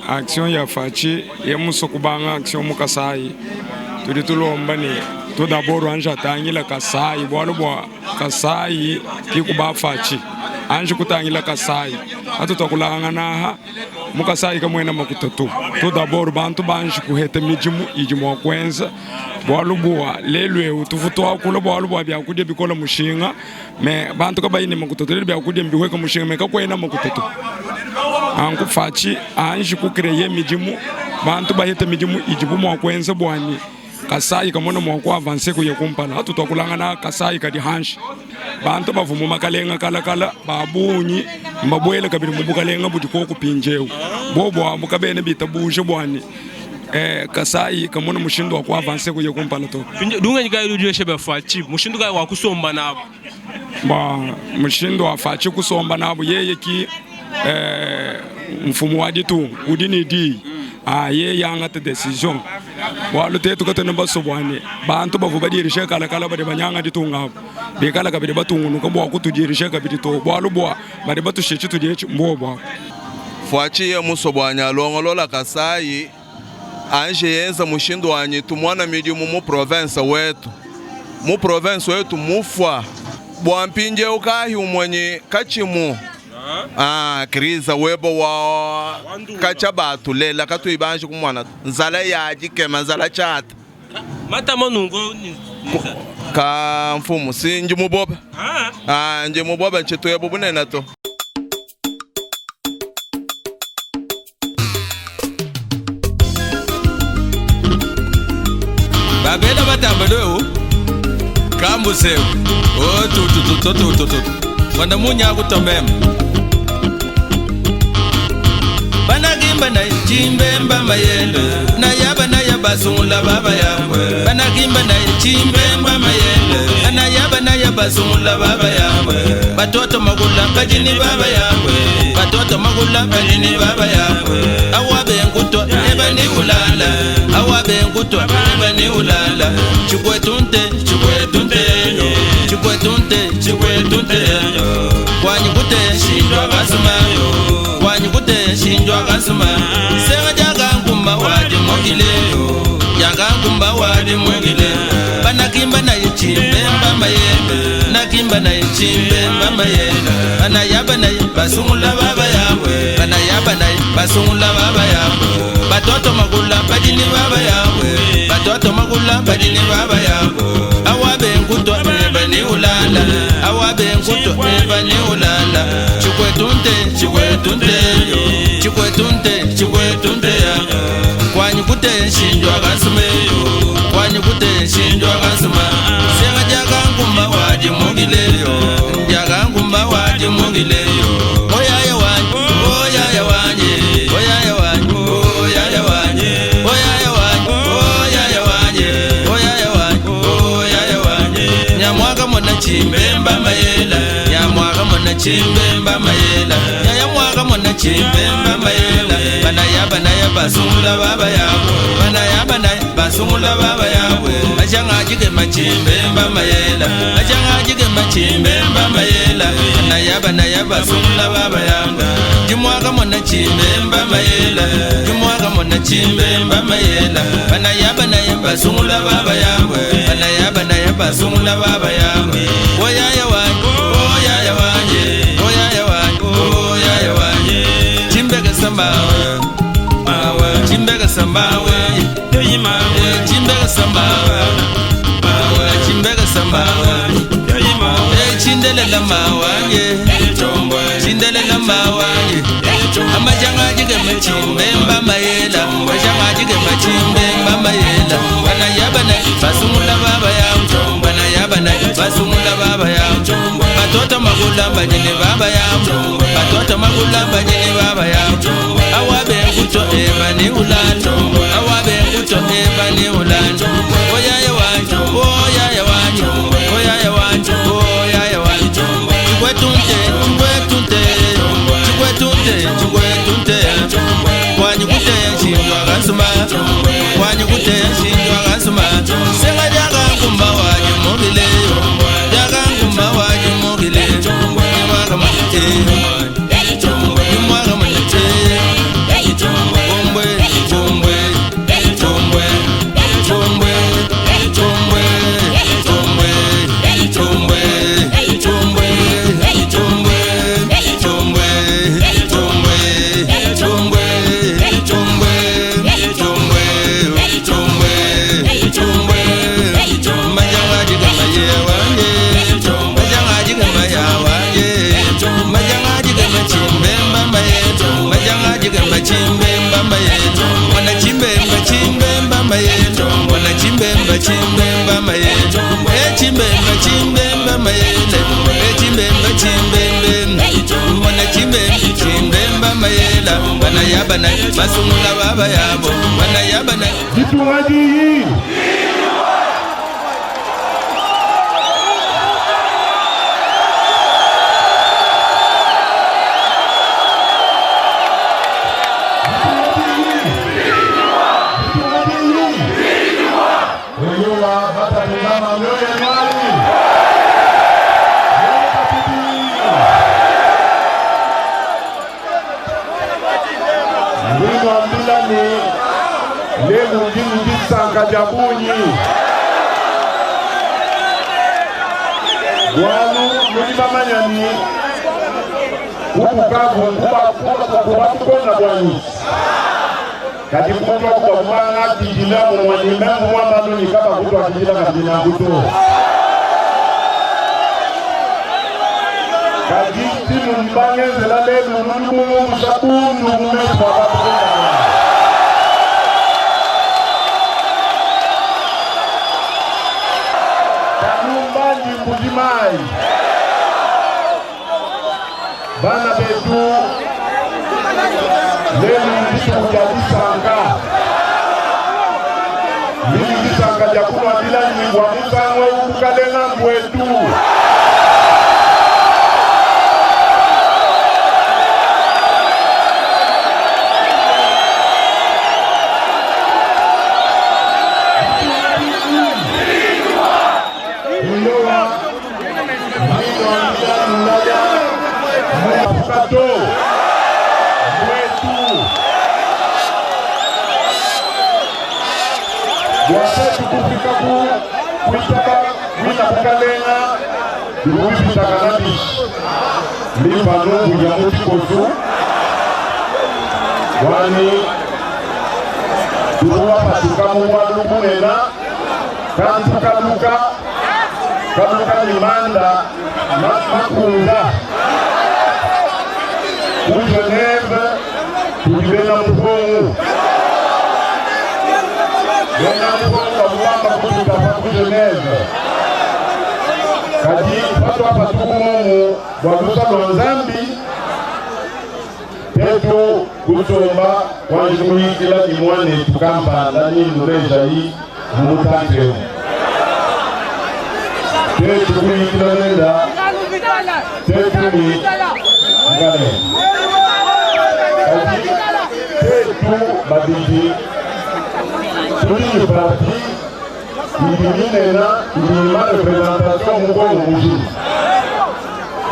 Action ya Fatshi ye musue kubanga action mu Kasaï, tudi tulomba ne tout d'abord anji atangila Kasaï bualu bua Kasaï ki kuba Fatshi anji kutangila Kasaï atu tuakulangana aha mu Kasaï kamuena makuta to. Tout d'abord bantu banji kuheta midimu idi mua kuenza bualu bua lelu eu tuvua tuakula bualu bua biakudia bikola mushinga. Mais bantu kabayi ne makuta to, lelu biakudia mbihueka mushinga mais kakuena makuta to. Nanku Fatshi anji ku creer midimu, bantu baheta midimu idibu mua kuenza bua ne Kasayi kamona mua ku avancer kuya kumpala. Atu tuakulangana Kasayi kadi hanshi, bantu bavua mu makalenga kala kala ba bungi mbabuele kabidi mu bukalenga budi koku mpindieu. Bobu abu kabena bitabuja bua ne Kasayi kamona mushindu wa ku avancer kuya kumpala to. Lungenyi kayi ludi ulesha bia Fatshi mushindu kayi wa kusomba nabu? Bon, mushindu wa Fatshi kusomba nabu yeye ki mfumu wa ditunga udi ne diyi yeye angate decision bualu tetu katuena basue bua ne bantu bavua badirisha kalakala badi banyanga ditunga abu bikala kabidi batungunuka bua kutudirisha kabidi to bualu bua badi batushiye tshitudi etshi mbuobu abu. Fatshi ye musue bua ne alongolola Kasayi anji yenza mushindu wanyi tumona midimu mu province wetu mu province wetu mufua bua mpindieu kahi umonyi katshimu ah, kriza weba wa katsha batulela katuyi banji kumona nzala ya dikema nzala tshiata Matama nunku ka mfumu si ndi muboba ah, ndi muboba ntshituye bu bunene to. Babena batamba lweu kambuseu o tututututututu kwanda munya kutomema banakimba na chimbemba mayele nayaba naya basungula baba yabwe banakimba na chimbemba mayele nayaba naya basungula baba yabwe batoto magula bajini baba yabwe batoto magula bajini baba yabwe awabe nkuto ebani ulala awabe nkuto ebani ulala chikwetunte chikwetunte chikwetunte chikwetunte kwanyikute shindwa kasuma kwanyikute shindwa kasuma senga jakankumba wadimukile jakankumba wadimukile banakimba naye chimbemba mayele nakimba naye chimbemba mayele banayaba naye basungula baba yabwe banayaba naye basungula baba yabwe batoto magula badini baba yabwe batoto magula badini baba yabwe awabe nkuto ebani ulala awabe nkuto ebani ulala chikwetunte chikwetunte chikwetunte chikwetunte kwanyikute shinjwa kasume kwanyikute shinjwa kasuma senga jakangumba wajimugileyo jakangumba wajimugileyo oyaya wanje oyaya wanje oyaya wanje oyaya wanje oyaya wanje oyaya wanje oyaya wanje oyaya wanje nyamwaka mona chimbemba mayela nyamwaka mona chimbemba mayela nyayamwaka mona chimbemba mayela banaya banaya basungula baba yabo banaya banaya basungula baba yabwe bashangajike machimbemba mayela bashangajike machimbemba mayela banaya banaya basungula baba yabwe jimwaka mona chimbemba mayela jimwaka mona chimbemba mayela banaya banaya basungula baba yabwe banaya banaya basungula baba yabwe oyaya wanje oyaya wanje oyaya wanje oyaya wanje chimbeke sambawe mawe chimbeke sambawe chimbeke sambawe mawe chimbeke sambawe chindelela mawanje chindelela mawanje amajanga jike machimbemba mayela amajanga jike machimbemba mayela banaya banaya basungula baba yabo banaya banaya basungula baba yabo batoto magula banyene baba yabo batoto magula banyene baba yabo awabe nkuto ebani ulala awabe nkuto ebani ulala oyaya wanje oyaya wanje oyaya wanje oyaya wanje chikwetunte chikwetunte chikwetunte chikwetunte kwanyikute shindwa kasuma kwanyikute shindwa kasuma senga jakankumba wajimukileyo jakankumba wajimukileyo Chimbemba mayele, Mwana Chimbemba Chimbemba mayele, Mwana Chimbemba Chimbemba mayele, Eh Chimbemba Chimbemba mayele, Eh Chimbemba Chimbembe, Mwana Chimbemba Chimbemba mayela, Bana yabana basungula baba yabo, Bana yabana Ditunga diyi. Lelu ndi disanka dia bungi bwalu nudi bamanya ni kubukavu kubatukona bwanyi kadi kutwa kubamanga kijina mumwanyime mumwamanu kaba kutwa kijina kabina kuto kadi timu mbangenzela lelu nudi bumumusha bundu mumesu abatukona bwanyi. Kalumbandi Mbujimai, bana betu lelu dituku dia disanka lili disanka dia kunwabila nyingwa musango ukukalenga mbwetu. Kukalenga bikubipitaka mbipano kuja mutikosu wani tukuwapatuka mubwalu bunena kantu kaluka kaluka limanda makunda ku Geneve tudi bena mukongu bena mukongu bakubamba kutuka pa ku Geneve kadi patwapatuku momu bwa lusa lwa nzambi tetu kutomba kwanji kuyikila ni mwanetu kampanda nindulejayi mumutantemu tetu kuyikila nenda tetu ni ngale kadi tetu babidi tudi ni parti idi minena idi ma représentation mukongo mujima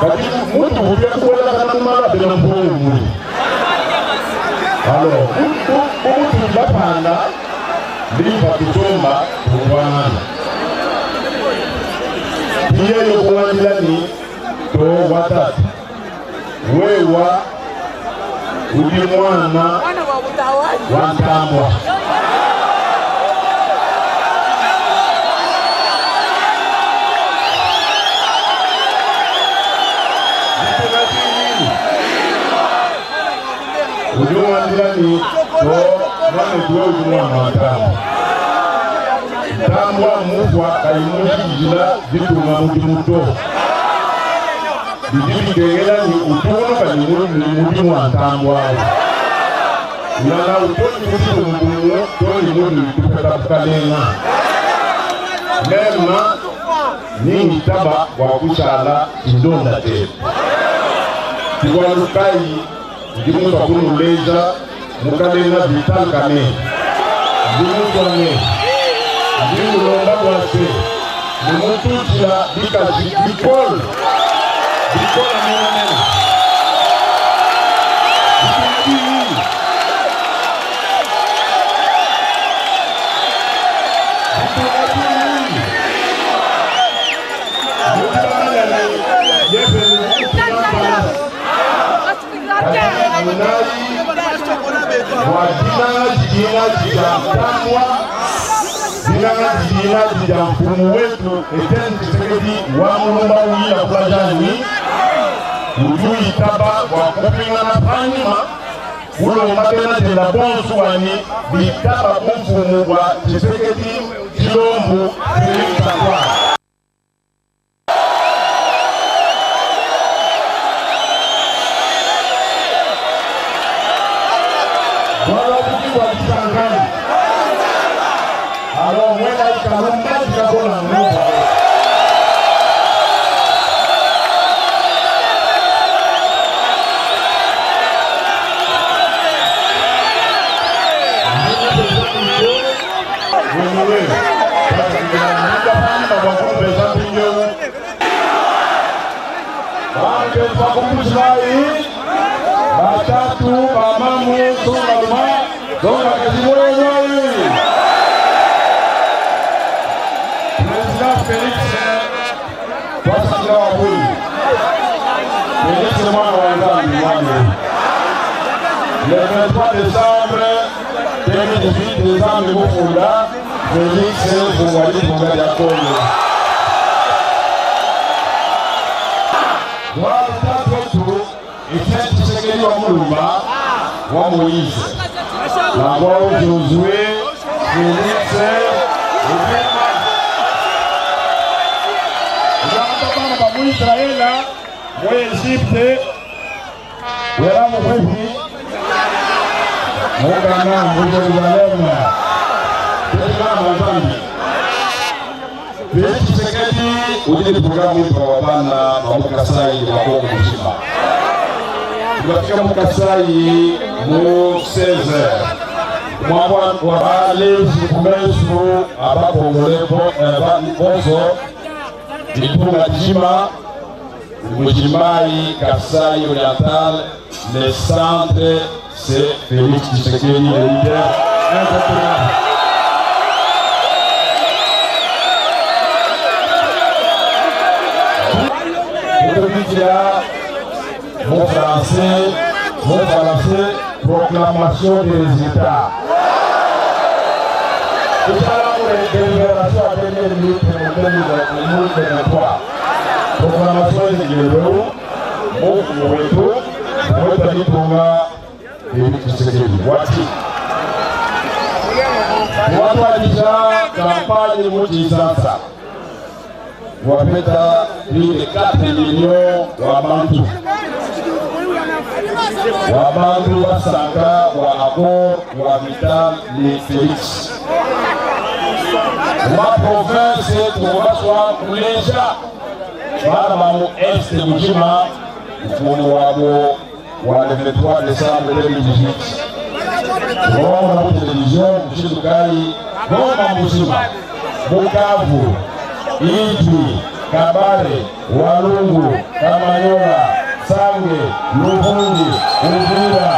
kadi mutu kupia kukolakana mumala bena mpongo muli alors umutu bapanda limpa tutomba tukwanana iyeyo kulandila ni to watatu wewa udi mwana wa ntambwa. Udi mwandila ni to mwanetu we udi mwana wa ntambwa. Ntambwa muvwa kayimushijila ditunga mudi muto bidi bikengela ni utunuka ni mudimu wa ntambwa awu ulala utoni mudimu toni mudi tupeta bukalenga mema ningitaba bwa kushala indonda te tikwalukayi ndi muntu akunuleja mukalenga Vital Kamerhe ndi muntu ane ndi mulonda bwase nimututila bikazi bikole bikole menamena. Dinanga didinga dija mfumu wetu Etienne Tshisekedi wa mulumba uyila kulajani udi uitaba bua kupingana panyima Kulomba bena dienda bonsu wanyi bitaba bumfumu bua Tshisekedi Tshilombo Felix Antoine. Bualu abu ki bua disanka anyi? Alors muena kalumbandi kakola nguva. Batatu bamamu songaluma donga kazimwenyoi Président Félix Twasila wa Buli Félix mwana wa Nzambi mwana le 23 décembre 2018 Nzambi mufunda Félix Vungwali Vunga lya Kongo Bwali tatu Etienne Tshisekedi wa Mulumba wa Moïse Langwao Josué Félix Obema bana ba mu Israela mu Egypte wela mukwipi mukana mu Jerusalem tetikana mu Nzambi Felix Tshisekedi udi ni programu impa wa bana ba mu Kasai wa Kongo muzima. Tunafika mu Kasai mu 16h. Mwabwa wa balezi kumesu abakongole bonso ditunga jima Mbujimayi Kasai Oriental le centre c'est Félix Tshisekedi le leader incontournable. Kutumikia mon français, mon français, proclamation des résultats. Kusalamu délibération ya 2023. Proclamation ezigelo mufumu wetu mwetalitunga Felix Tshisekedi wati watwalija kampanye mu Kinshasa wapeta plus de 4 millions wa bantu wa bantu basanka wa accord wa vital ni Felix ma province tukubaswa kuleja bana ba mu est mujima mfumu wabo wa le 23 décembre 2018 tunaona ku television mushindu kayi Goma muzima Bukavu Ijwi Kabare Walungu Kamanyola Sange Luvungi Uvira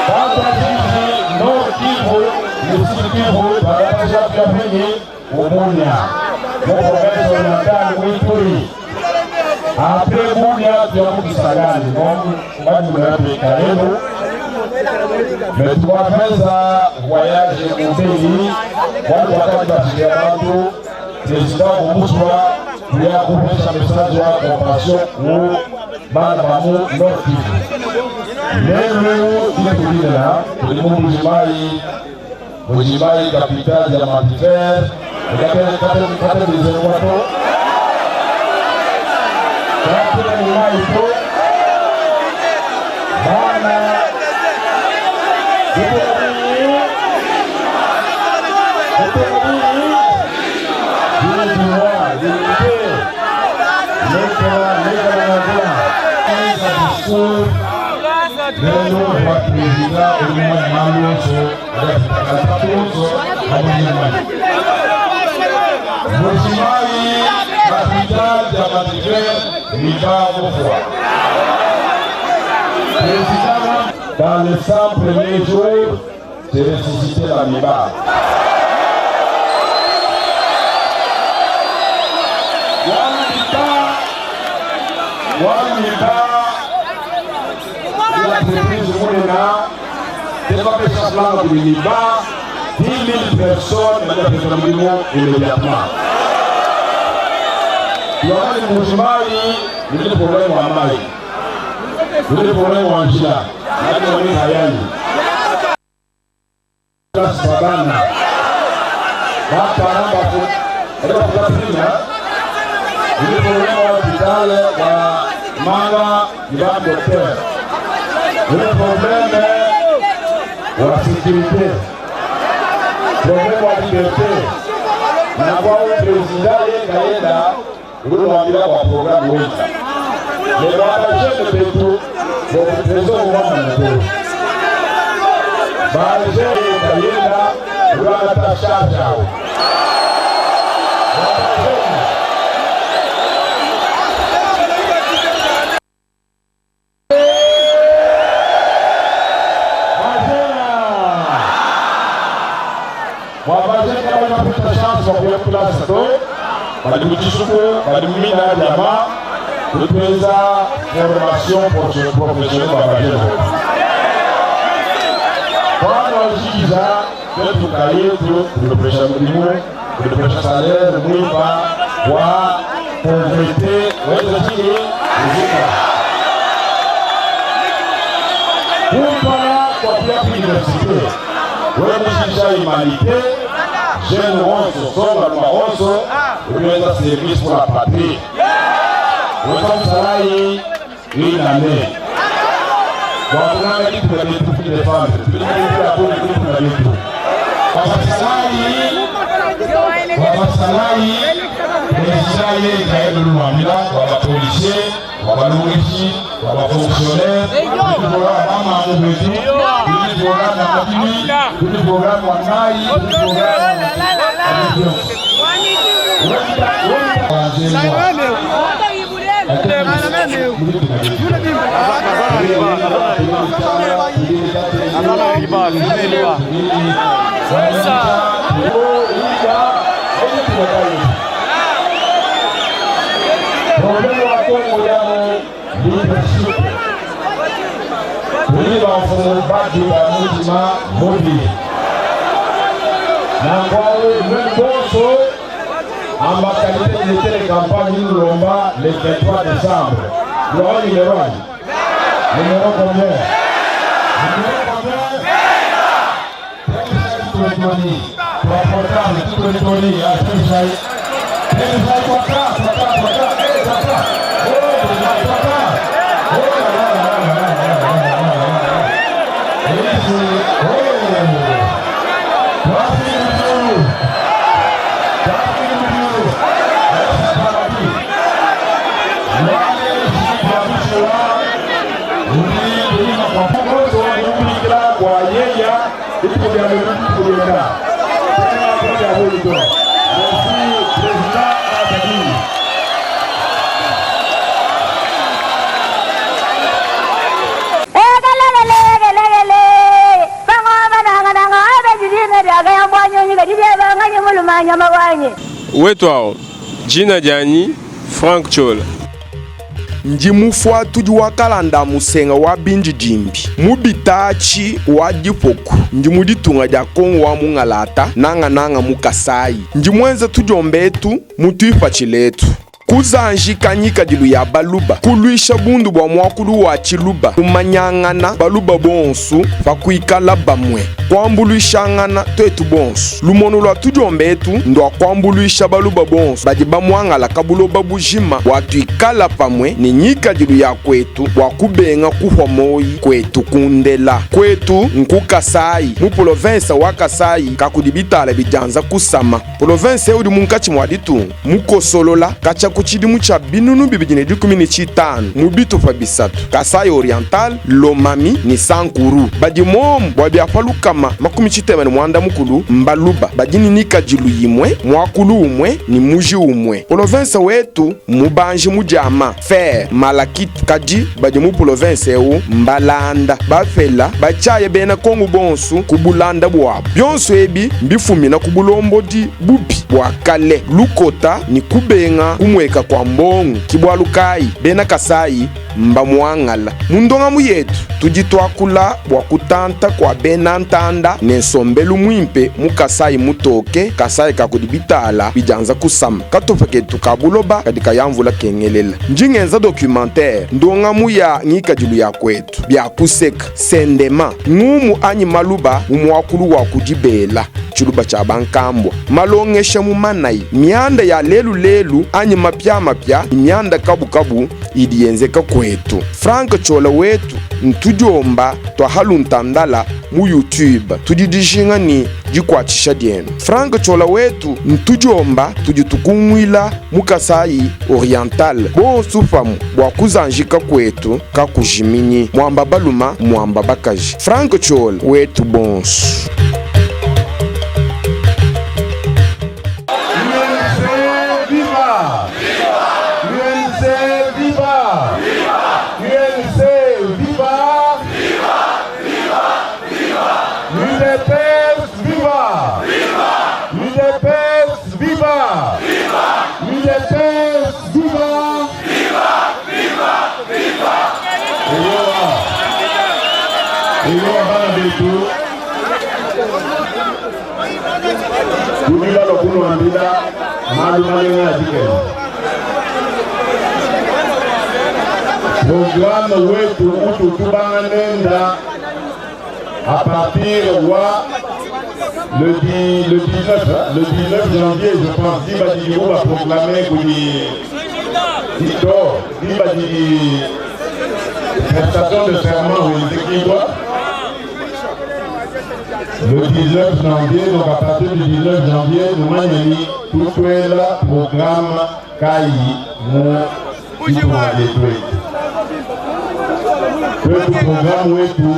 Bata Nord Kivu Sud Kivu Barabara ya Pili Ubunya mu province orientale Ituri après Bunia tuya donc banyumera Kalelu mais tuwapeza voyage Ubeni watu wakati bashikia bantu président Omuswa tuya kupesha message ya compassion ku bana bamu Nord Kivu. Leo ile tulile tuli mu Mbujimayi, Mbujimayi capitale ya Mantifer, kate bizenwato kate Mbujimayi to bana Mbujimayi capitale ya Mantifer Mibamofwa. Président, dans les 100 premiers jours, j'ai ressuscité la Miba. Wamiba, l'entreprise Moulina, développé sa plan de Miba, 10 000 personnes immédiatement. Tuamani Mbuji-Mayi nudi problème wa mayi, nudi problème wa njila, nadi mwani hayani classe babana bapana bafu badi bafuta prime nudi problème wa hôpital wa manga ni ba docteur, nudi problème wa sécurité, problème wa liberté na kwa président yenga yenda ulunwambila kwa programme wenza lelo abajene betu bokutrésor wamana bajene yenga yenda ulwangata charge awo Babajene. Bajena. Wabajene bali chance wakuya place to bali mutisuku bali mumina diama kutweza formation professionnelle babajene bwana wajikiza twetuka yetu kulipesha mulimu kulipesha salaire mwimba wa pauvreté weza chini kuzika kumpala kwa pia université wemushisha humanité jeune onso songa luma onso uliweza service pour la patrie weza msalai une année wakunanga kitu na bitu kile femme tulikula kuni kitu na bitu wabasalai président ye kaye lulwamila wa bapolicier wa balongishi wa bafonctionnaire tuli programme wa mama mubetu tuli programme wa madini tuli programme wa ngai tuli programme Problème wa Kongo yamo leadership tuli banfumu baju ba mutima mobile na kwawe même bonso en ma qualité de directeur de campagne Lomba le 23 décembre. Lomba numéro numéro combien? Numéro combien? Trois portables, tout le Tony, ah, Tony, Tony, trois, trois, trois, trois, eh, trois, trois. Oh, trois, trois. Oh là là là là là là là là là là. Oh. Trois filles, trois filles, Merci, président Abadi. Wetu awo jina janyi Frank Chola. Ndi mufuatudi wa kalanda musenga wa bindidimbi mubitachi wa dipoku ndi mu ditunga dia Kongo wa mungalata nangananga mu Kasai ndi mwenza tudiombetu mutuipatshiletu kuzanjika nyikadilu ya baluba kulwisha bundu bua muakulu wa tshiluba kumanyangana baluba bonsu pakuikala bamue kuambuluishangana twetu bonsu lumono lua tudiombetu ndua kuambuluisha baluba bonsu badi bamuangala kabuloba bujima bua tuikala pamue ne nyikadilu ya kwetu bua kubenga kuhwa moyi kwetu kundela kwetu nku Kasai mu province wa Kasai kakudi bitala bidianza kusama province udi munkatshi mua ditunga mukosolola katshia ku tshidimu tshia binunu 2015 mu bitupa bisatu Kasai Oriental, Lomami ni Sankuru badi momu bua biapa 390 mbaluba badi ni nikadilu yimwe muakulu umwe ni muji umwe province wetu mubanji mudiama fer malakite kadi badi mu province ewu mbalanda bafela batshiaya bena Kongo bonsu ku bulanda buabu bionso ebi mbifumina ku bulombodi bubi bua kale lukota ni kubenga kumweka. Kupueka kua mbongo ki bualu kayi bena Kasayi mbamuangala. Mu ndongamu yetu tudi tuakula bua kutanta kua bena ntanda ne nsombelu muimpe mu Kasayi mutoke, Kasayi ka kudi bitala bidianza kusama, katupa ketu ka buloba kadi kaya mvula kengelela. Ndi ngenza documentaire, ndongamu ya ngikadilu ya kuetu, bia kuseka, sendema, ngumu anyi maluba mu muakulu wa ku dibela, tshiluba tshia bankambua, malongesha mu manayi, mianda ya lelu lelu anyi mapiamapia ne mianda kabukabu idi yenzeka kuetu. Franck Ciola wetu ntudiomba tua haluntandala mu YouTube. Tudi dijinga ne dikuatshisha dienu. Franck Ciola wetu ntudiomba tudi tukunguila mu Kasaï Oriental bonsu pamue bua kuzanjika kuetu kakujiminyi. Muamba baluma muamba bakaji. Franck Ciola wetu bonsu. UNC viva! UNC viva! UNC viva! UDPS viva! UDPS viva! UDPS viva! Eyowa, eyowa bana betu, tudi balua kunuambila malu malenga a dikema. Programme wetu utu tubanga nenda à partir wa le, 10, le 19, hein, le 19 janvier, je pense, diba didibu baproclamer kudi to diba didi prestation de serment wenzekibwa le 19 janvier. Donc à partir du 19 janvier, numanyeni tutwela programme kayi mu ditunga dietu edi. Twetu programme wetu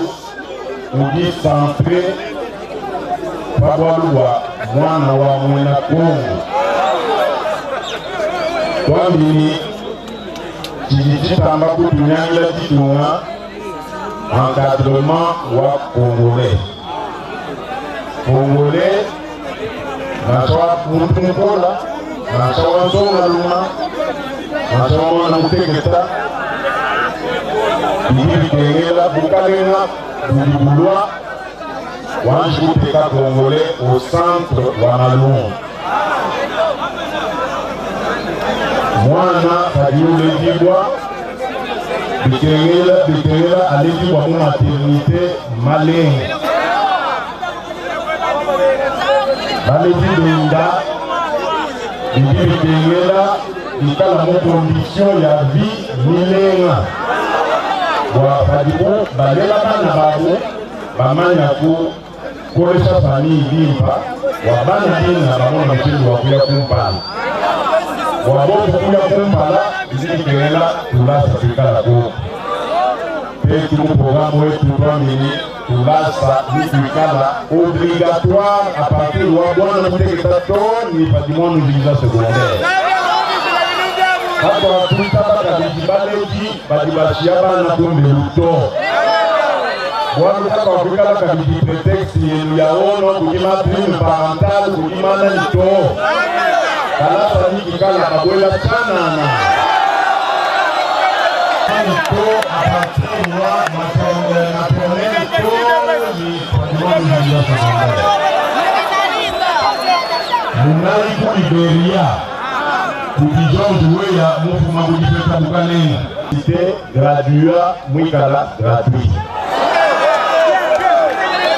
udi centré pa bualu bua mwana wa muena Kongo. Twambini tshidi tshitamba kutunyangila ditunga, encadrement wa Congolais. Congolais nansha wa muntu mukola, nansha wa nsongaluma, nansha wa mwana muteketa, bidi bikengela bukalenga budi bulua wanji kuteka Congolais au centre wa malungu. Mwana padi uledibwa, bikengela bikengela aledibwa mu maternité malenga, baledi benda bidi bikengela bikala mu condition ya vie milenga bua padibu balela bana babu bamanya kukolesha famille bimpa bua bana bina bamona mushindu wa kuya kumpala. Bua bobu kuya kumpala bidi bikengela tulasa tuikala kuku. Petu mu programme wetu twamini tulasa nituikala obligatoire à partir wa bwana muteketa to ni padi mwana ujingiza secondaire. Katwa tuitaba kabidi baledi badi bashia bana kumbelu to bwalu kaka kuikala kabidi prétexte yenu ya ono kudima prime parentale kudima nani to kalasa nikikala babwela tshanana to à partir wa maternelle to ni padi mwana ujingiza secondaire. Munali ku Liberia kudi George Weah mufuma kudipeta bukalenga te gradua mwikala gratuit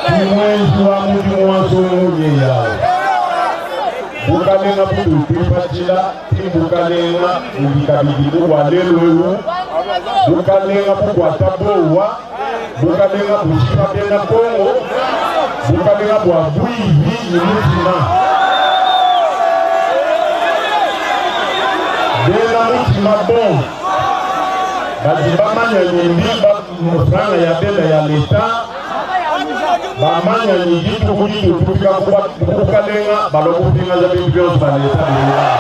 kimwenzi wa mudimu wa nsongo yeyawo bukalenga butu tuipatshila ti bukalenga budi kabidi bubua lelu ewu bukalenga bukuata bowa bukalenga bushipa bena Kongo bukalenga bua bwivi ni mutima bena mutima bon badi bamanya nyimbi franga ya benda ya leta bamanya nyi dituku ditu tufika kubukalenga balwa kupingaza bintu byonso ba leta bela.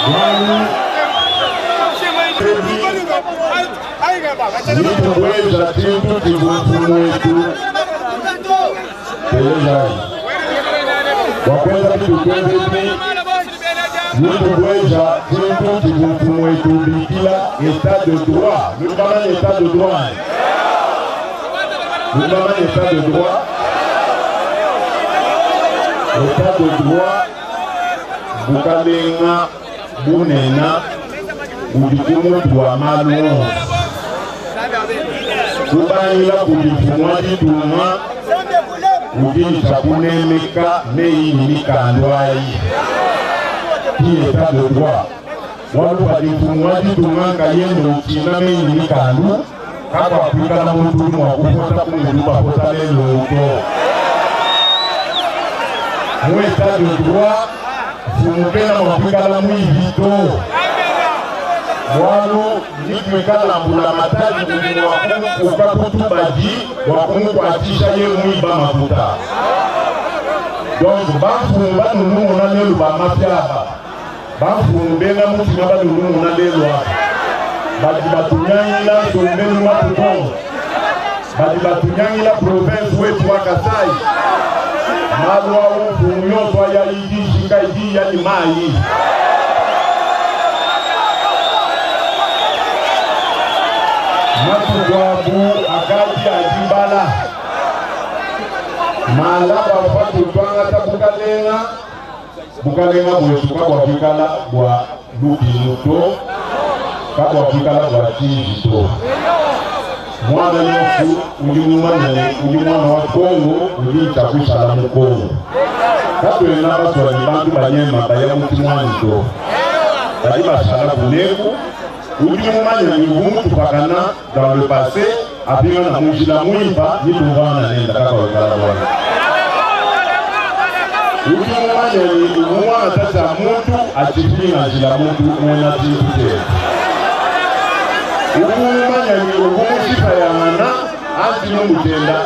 Bwalu nitukweza tintu tivumfumu wetu telezai. Bua kuenza bitudi tuenza ebi, nudi tubueja tshintu tshidi mfumu wetu ubikila etat de droit. Nudi bamanye etat de droit anyi? Nudi bamanye etat de droit? Etat de droit bukalenga bunena budi ku mutu wa malu onso, kubangila kudi mfumu wa ditunga udi ne tshia kunemeka meyi ne mikandu ayi, ki etat de droit. Bualu padi mfumu wa ditunga nkayende utshina meyi ne mikandu, kakuakuikala muntu udi mua kupota bu mudibu bapota lelu to. Mu etat de droit, mfumu kena mua kuikala muivi to, bualu bituikala mbulamatadi udi mua kumukoka ku tubadi bua kumukuatshisha ye muiba makuta. Donc bamfumu banunumona lelu ba mafia aba, bamfumu bena mutshima banunumona lelu aba, badi batunyangila nsombelu matuku onso, badi batunyangila province wetu wa Kasai. Malu au mfumu yonso aya idi ijika idi iya ne mayi. Matuku abu akadi a dibala malaba patudi tuangata bukalenga. Bukalenga buetu kabuakuikala bua lukinu to, kabuakuikala bua tshiji to. Muana yonsu udi mumanya ne udi muana wa Kongo udi ne tshia kushala mu Kongo. Katuena basua ne bantu banyema baya mu tshimuangi to, badi bashala kuneku. Udi mumanya ne uvua mutupakana dans le passe, apingana mu njila muimpa ni tumvuangana nenda kakuakuikala bualu. Udi mumanya ne uvua muangata tshia muntu atshipinga njila muntu muena tshintu tshiende. Uvua mumanya ne uvua mushipayangana anti numutenda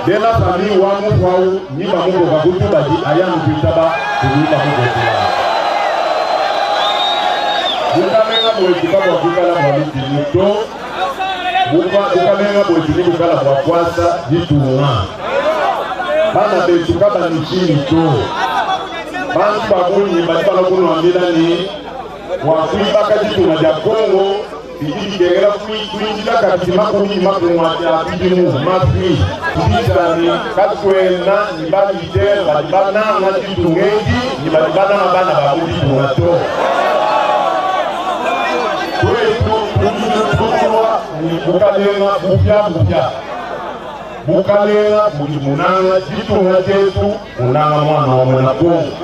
bena famille wa mufu au ni bamukoka ku tubadi aya nukuitaba kudi bamukokela. Bukalenga buetu kabuakuikala bua lukinu to, bukalenga buetu nebukala bua kuasa ditunga. Bana betu kabanutshinyi to. Bantu ba bungi badi balua kunuambila ne, bua kuibaka ditunga dia Kongo bidi bikengela kuindila kabidi makumi ne makumi a bidimu mafi. Tudi ne katuena ne ba leader badi bananga ditunga edi ne badi bananga bana ba mu ditunga to. Tuetu tudi tulua ne bukalenga bupiabupia, bukalenga budi bunanga ditunga dietu, bunanga muana wa muena Kongo.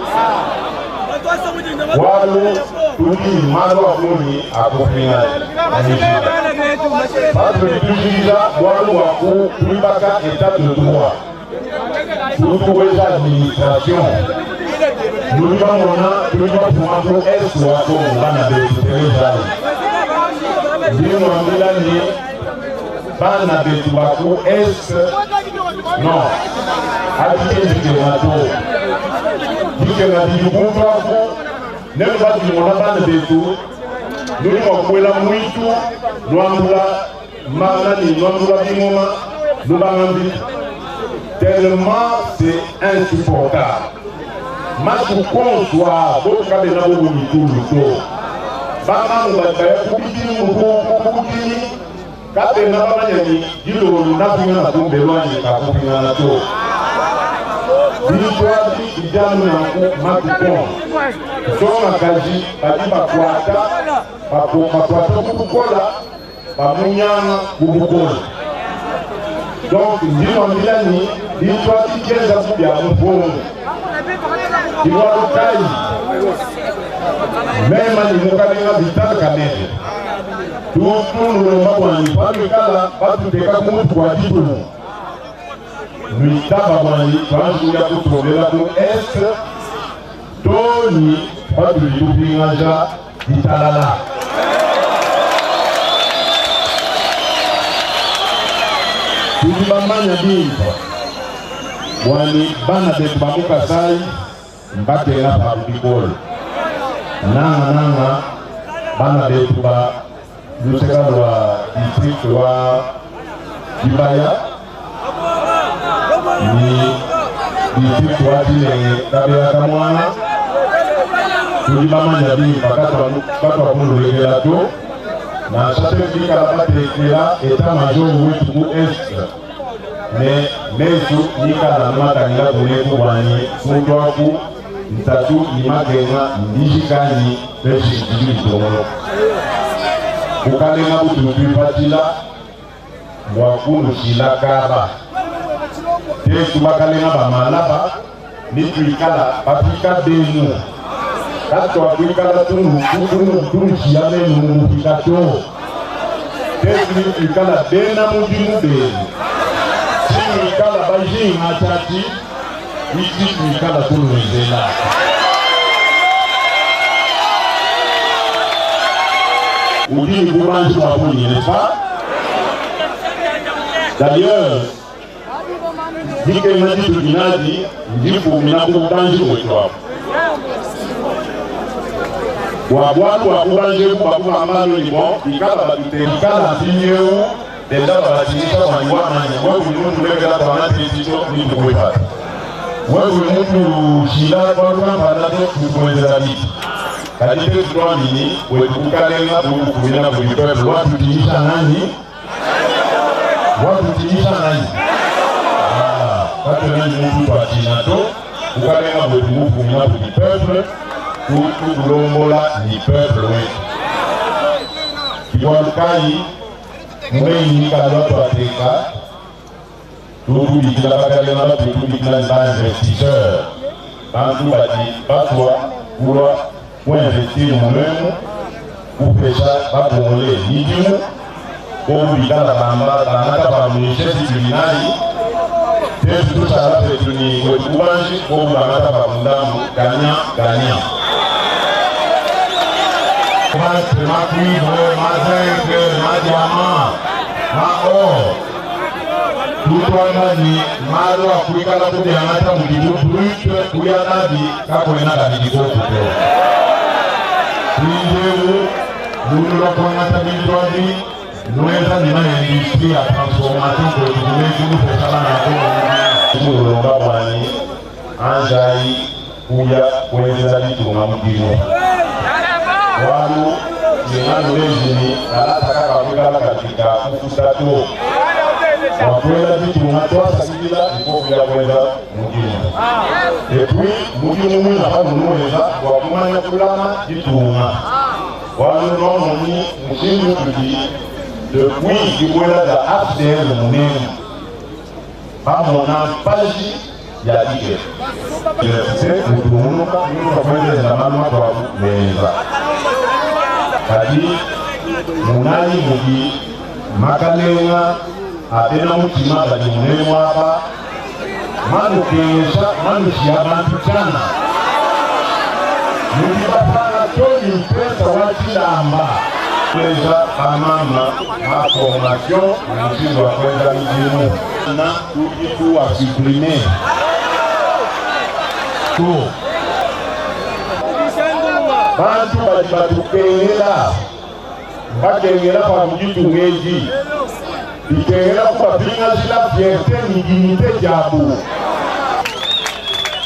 Bualu tudi ne malu a bungi a kupingaja mu njila. Patudi tujikija bualu bua kuibaka etat de droit, tudi tubueja administration. Nudi bamona tudi bafuma ku est wa Congo, bana betu, telejayi. Ndi nnuambila ne, bana betu ba ku est, non, adi ki ndikenga to. Dikenga didi kuntu aku, nenu batudi mona bana betu, nudi mua kubuela muitu, nuambula manani, nuambula bingoma, nubanga mvita. Tellement c'est insupportable. Matuku onso aa bobu kabena bobu mitulu to. Bamamu badi baya ku bidimu ku budimi kabena bamanya ne dilolo napingana kumbelu anyi kakupingana to. Bintu abi bidi anu nanku matuku onso. Nsongakaji badi bakuata bakuata ku bukola bamunyanga ku bukole. Donc ndi nuambila ne bintu abi bienza bu bia mupongo. Ke bualu kayi mema ne mukalenga Vital Kamerhe tutu nulomba bua ne panuikala batuteka ku mutu kua ditunga nuitaba bua ne tuanji kuya kutuombela ku est too ne patudi tupingaja ditalala. Tudi bamanya bimpe bua ne bana betu ba mu Kasai mbakenga pabu bikole, nangananga bana betu ba luseka lua district wa Dibaya ne. District wa Tshilenge Kabeya Kamwanga tudi bamanya bimpa katwakunulekela to nansha twetu bikala batekela état major wetu ku est ne mesu nikala makangila kuneku bwanyi kuntwaku ntatu ni makenga ndijikani peshi idi bitongolo bukalenga bututu ipatila bwa kaba tetu bakalenga bamalaba nituikala bafika benu. Katwakuikala tunushia menu mufika to. Tetu nituikala bena mudimu benu. Sinuikala bajinga tati iki tuikala tunuenzela udi ni bubanji wa bungi n'est-ce pas? D'ailleurs dikenga ditu dinadi ndifumina ku bubanji bwetu apo bwa bwalu bwa bubanji ebu bakubamba ni bon ikala batutekala mpinyewu denda babatinisa bwanyi wamanya wewe muntu lekela twana titito nitukwepata wewe muntu shila bwalu kampanda to tukwenzela bitu kadi tetu twamini wetu kukalenga bukukumina buli peuple watutiisha nani watutiisha nani katwena muntu twatina to kukalenga bwetu bukumina buli peuple tukulombola ni peuple wetu. Kibwalukayi mumeyinikala twateka tutubikila bakalenga batutubikila ni bainvestisseur bantu badi batwa kulwa kuinvestir mulemu kupesha bakongole midimu bobikala bamba bangata bamuishesi tulinayi tetu tushala petu ni kwetu kubanji bobu bangata bamundambu gagnant gagnant. Ma cuivre, ma zinc, ma diamant, ma or. Tutwangani malo akuikala kubyangata mudimu brut kuya nabi kakwena kabidi kokuto twinjewu lulu lwakwangata bintu abi nweza nima industrie ya transformation kwetu kulekulu pesala nako kumulonga bwani anjai kuya kuenzela bitunga mudimu walu lingano lejini alataka kakwikala katika kufuta to wakwela bitunga twasakilila ikokuya kweza mudimu et puis mudimu mwina panunuweza wakumanya kulama ditunga walu nomoni mushindu tudi depuis dibwela za AFDL munene bamona mpaji ya dike se mutununuka nunuka kwenzeza malu makwabu meza kadi munali mudi makalenga abena mutima badi munene waba manukengesha manushia bantu chana mudi bapanga toni mpesa wa chilamba kweza bamama ma formation mushindu wa kweza midimu na tudi tuwa supprimer to. Bantu badi batukengela bakengela pa muditunga edi bikengela kubapingazila fierté ni dignité diabu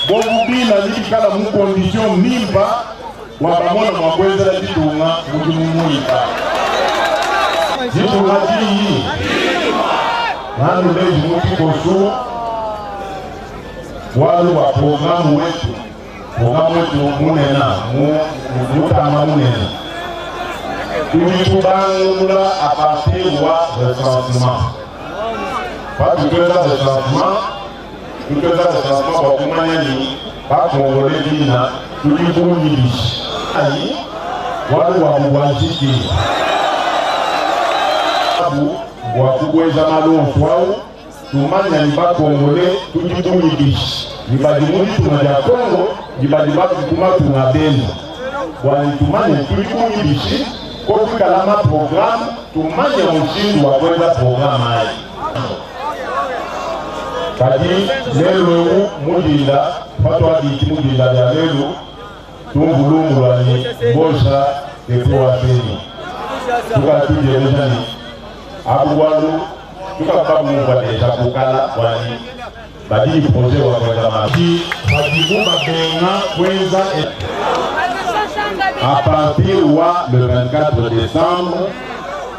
bobubina libikala mu condition mimpa wa bamona mwakwenzela ditunga mudimu muipa ditunga diyi nanu leji mutikosu walu wa programu wetu. Programu wetu munena mutamba munene. Tudi tubangula a partir wa recensement. Patutweza recensement tutweza recensement bakumanya ni bakongole bina tudi bunyibishi ayi walu wa mubwajiki abu bwakubweza malonfu awu tumanya ni bakongole tudi bunyibishi ni badi mu ditunga dia Kongo ni badi bakumatunga benu bwani tumanya tudi bunyibishi kokwikala ma programme tumanya mushindu wa kweza programme ayi. Kadi lelo ewu mudinda patwabiki mudinda lya lelu tumvulungulwani ngosha ekuwa benu tukala tujelezani abu bwalu tukaba mumva deja kukala bwani. Badi ne projet wa kuenza malu. Padibu babenga kuenza à partir wa le 24 décembre,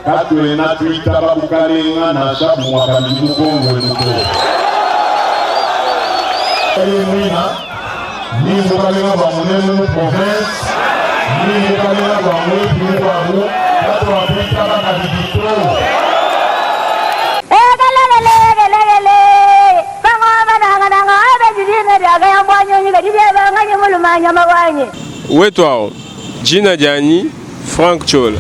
katuena tuitaba bukalenga nansha bumua kabidi mu Kongo emu to. Mwina ni bukalenga bua munemu mu province ni bukalenga bua mwetu mukuabu katuakuitaba kabidi to. Wetu awu, jina dianyi Franck Ciola.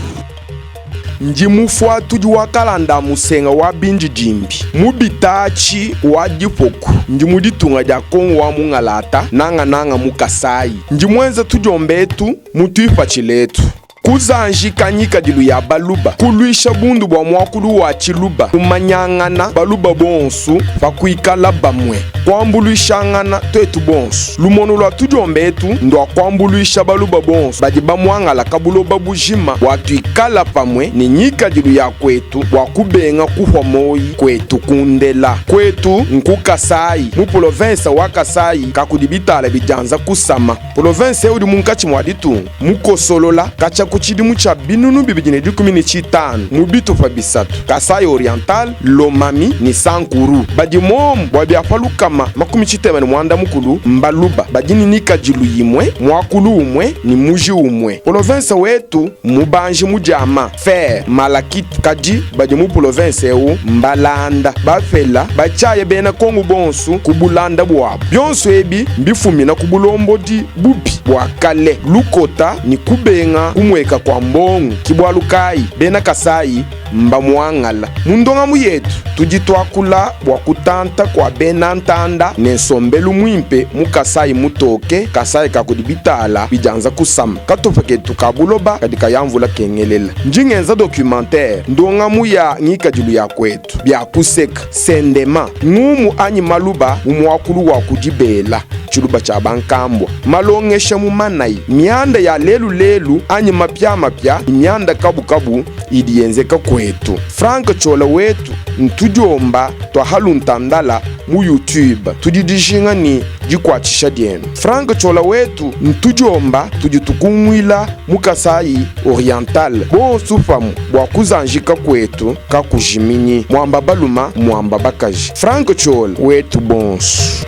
Ndi mufuatudi wa kalanda musenga wa bindidimbi mu bitaatshi wa dipoku. Ndi mu ditunga dia Kongo wa mungalata, nangananga mu Kasayi. Ndi muenza tudiomba etu mu tuipatshila etu. Kuzanjika ngikadilu ya baluba, kuluisha bundu bua muakulu wa tshiluba, kumanyangana baluba bonsu pa kuikala bamue, kuambuluishangana tuetu bonsu. Lumonu lua tudiomba etu ndua kuambuluisha baluba bonsu badi bamuangalaka buloba bujima bua tuikala pamue ne ngikadilu ya kuetu bua kubenga kuhua moyi kuetu kundela. Kuetu nku Kasayi, mu polovensa wa Kasayi kakudi bitala bidianza kusama. Polovense eu udi munkatshi mua ditunga, mukosolola katshia ku tshidimu tshia 2015 mu bitupa bisatu, Kasaï Oriental, Lomami ne Sankuru. Badi muomu bua bia pa 60 mbaluba badi ne ngikadilu imue, muakulu umue ne muji umue. Polovense wetu mmubanji mu diama, fer, malachite, kadi badi mu polovense eu mbalanda, bapela, batshiaya bena Kongo bonsu ku bulanda buabu. Bionso ebi mbifumina ku bulombodi bubi bua kale, lukota ne kubenga kumueka kua mbongo. Ki bualu kayi bena Kasayi mbamuangala. Mu ndongamu yetu tudi tuakula bua kutanta kua bena ntanda ne nsombelu muimpe mu Kasayi mutoke, Kasayi ka kudi bitala bidianza kusama. Katupa ketu ka buloba kadi kaya mvula kengelela. Ndi ngenza documentaire, ndongamu ya ngikadilu ya kuetu, bia kuseka, sendema, ngumu anyi maluba mu muakulu wa kudibela, tshiluba tshia bankambua, malongesha mu manayi, mianda ya lelu lelu anyi mapiamapia ne mianda kabukabu idi yenzeka kuetu. Franck Ciola wetu ntudiomba tua haluntandala mu YouTube. Tudi dijinga ne dikuatshisha dienu. Franck Ciola wetu ntudiomba tudi tukunguila mu Kasayi Oriental bonsu pamue bua kuzanjika kuetu kakujiminyi. Muamba baluma, muamba bakaji. Franck Ciola wetu bonsu.